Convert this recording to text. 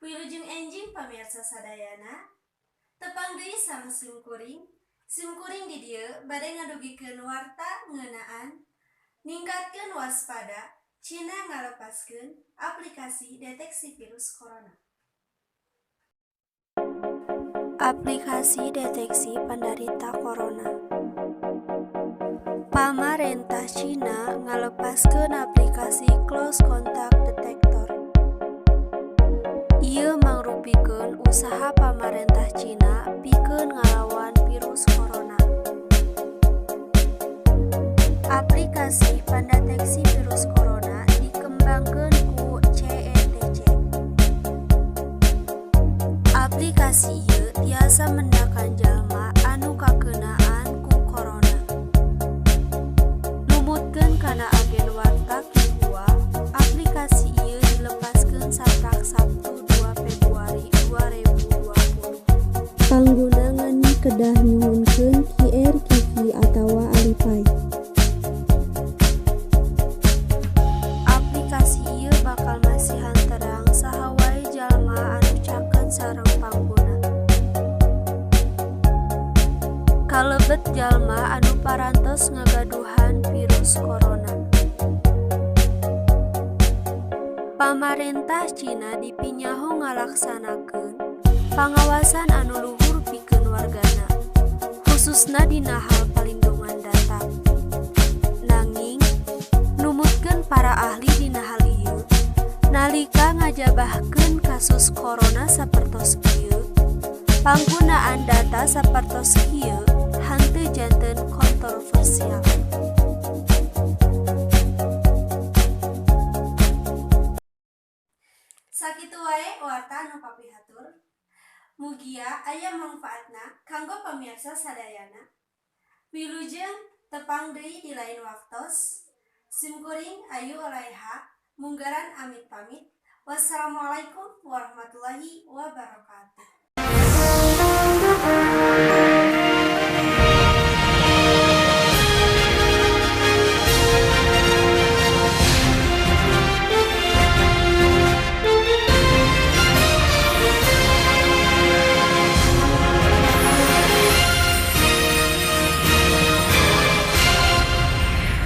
Wilujeng enjing pamirsa sadayana, tepang deui sareng simkuring. Simkuring di dieu bade ngadugikeun warta ngeunaan ningkatkeun waspada Cina ngalepaskeun aplikasi deteksi virus corona. Aplikasi deteksi pandarita corona. Pamarentah Cina ngalepaskeun aplikasi Close Contact Detector. Ieu mangrupikeun usaha pamarentah Cina pikeun ngalawan virus corona. Aplikasi pandeteksi virus corona dikembangkeun ku CETC. Aplikasi ieu tiasa mendakan jalma anu kakeunaan ku corona. Numutkeun kana agen warta Xinhua, aplikasi ieu dilepaskeun saprak Sabtu 2 Februari 2020. Pangguna ngan kedah nyuhunkeun QR QQ atawa Alipay. Aplikasi ieu bakal masihan terang saha wae jalma anu caket sareng pangguna. Kalebet jalma anu parantos ngagaduhan virus corona. Pamarentah Cina dipinyaho ngalaksanakeun pangawasan anu luhur pikeun wargana, khususna dina hal palindungan data. Nanging, numutkeun para ahli dina hal ieu, nalika ngajabahkeun kasus corona sapertos kieu, panggunaan data sapertos kieu henteu janten kontroversial. Sakitu wae warta anu papihatur. Mugia aya mangfaatna kanggo pamirsa sadayana. Wilujeng tepang deui di lain waktos. Simkuring Ayu Alaiha munggaran amit pamit. Wassalamualaikum warahmatullahi wabarakatuh.